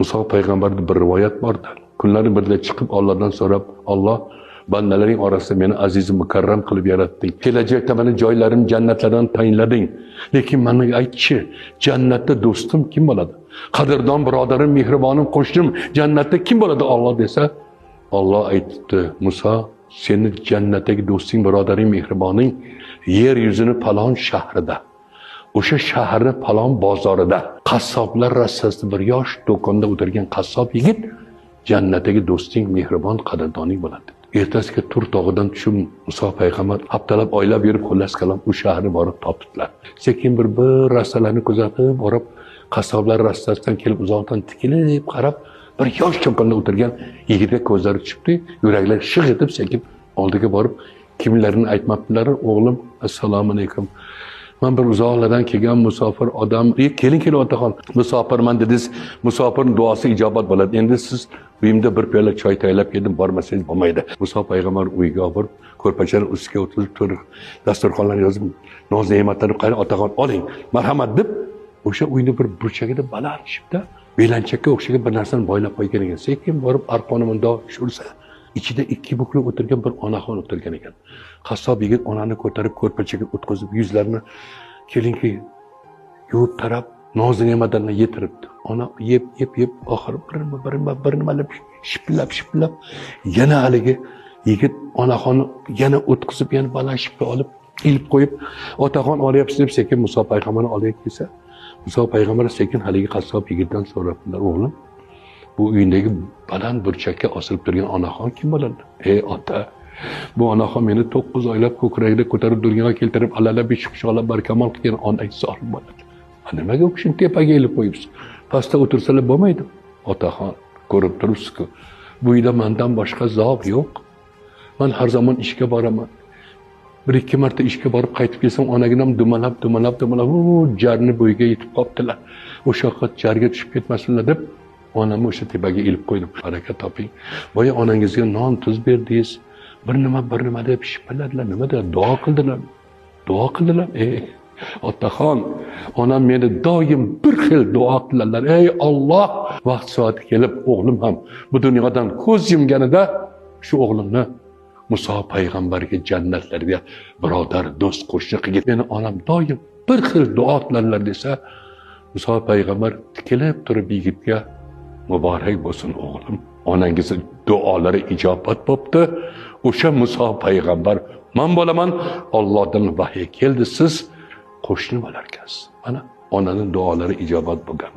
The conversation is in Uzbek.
Muso payg'ambarda bir rivoyat bordi. Kunlarning birida chiqib Allohdan so'rab, Alloh bandalaring orasida meni aziz mukarram qilib yaratding. Kelajakda meni joylarim jannatlardan tayinlading. Lekin meni aytchi, jannatda do'stim kim bo'ladi? Qadrdon birodarim, mehribonim, qo'shnim jannatda kim bo'ladi Alloh desa, Alloh aytdi, Muso, seni jannatdagi do'sting, birodaring, mehriboning yer yuzini falon shahrida, o'sha shaharni falon bozorida qassoblar rassasida bir yosh do'konda o'tirgan qassob yigit jannatdagi do'sting, mehribon, qadrdoning bo'ladi. Ertasiga Tur tog'idan tushib Muso payg'ambar haftalab, oylab yurib, xullas kalom u shaharni borib topdilar. Sekin bir rassalarni kuzatib borib, qassoblar rassasidan kelib uzoqdan tikilib qarab, bir yosh cho'konda o'tirgan yigitga ko'zlari tushibdi, yuraklari shig' etib sekin oldiga borib, kimlarini aytmabdilar, o'g'lim, assalomu alaykum. Men bir uzoqlardan kelgan musofir odam, keling keling otaxon, musofirman dedingiz, musofirning duosi ijobat bo'ladi. Endi siz uyimda bir piyola choy tayyorlab keldim, bormasangiz bo'lmaydi. Muso payg'ambar uyga borib, ko'rpachani ustiga o'tkazib, to'rt dasturxonlarni yozib, noz ne'matlarni qarang, otaxon oling, marhamat deb o'sha uyni bir burchagida baland shibda belanchakka o'xshagan bir narsani boylab qo'ygan ekan. Sekin borib arqonni mundoq tushirsa, ichida ikki buklab o'tirgan bir onaxon o'tirgan ekan. Qassob yigit onani ko'tarib ko'rpachaga o'tkazib, yuzlarini kelinki yuvib tarab, noz ne'matlarni yetiribdi. Ona yeb yeb yeb oxiri bir nima deb shipillab shipillab yana haligi yigit onaxonni yana o'tkazib, yana baland shipga olib ilib qo'yib, otaxon olyapsiz deb sekin Muso payg'ambarni olib kelsa, Muso payg'ambar sekin haligi qassob yigitdan so'rabdilar, o'g'lim, bu uyindagi baland burchakka osilib turgan onaxon kim bo'ladi? Ey ota, bu onaxon meni 9 oylab ko'kragida ko'tarib dunyoga keltirib, alalab quchoqlab barkamol qilgan onang zolim bo'ladi. Nimaga u kishini tepaga ilib qo'yibsiz? Pastda o'tirsalar bo'lmaydi. Otaxon, ko'rib turibsiz-ku, bu uyda mendan boshqa zob yo'q. Men har zamon ishga boraman. Bir ikki marta ishga borib qaytib kelsam, onaginam dumalab dumalab dumalab jarni bo'yiga yetib qolibdilar. O'sha yoqqa jarga tushib ketmasinlar deb onamni o'sha tepaga ilib qo'ydim. Baraka toping. Boya onangizga non tuz berdingiz. Bir nima deb shipilladilar, nima dedilar? Duo qildilar. Duo qildilar. Ey otaxon, onam meni doim bir xil duo qiladilar. Ey Alloh, vaqt soati kelib o'g'lim ham bu dunyodan ko'z yumganida shu o'g'limni Muso payg'ambarga jannatlarga birodar, do'st, qo'shni qilgin. Meni onam doim bir xil duo qiladilar desa, Muso payg'ambar tikilib turib yigitga, muborak bo'lsin o'g'lim, onangizni duolari ijobat bo'pti. O'sha Muso payg'ambar men bo'laman, Allohdan vahiy keldi, siz qo'shni bo'larkansiz. Mana onaning duolari ijobat bo'lgan.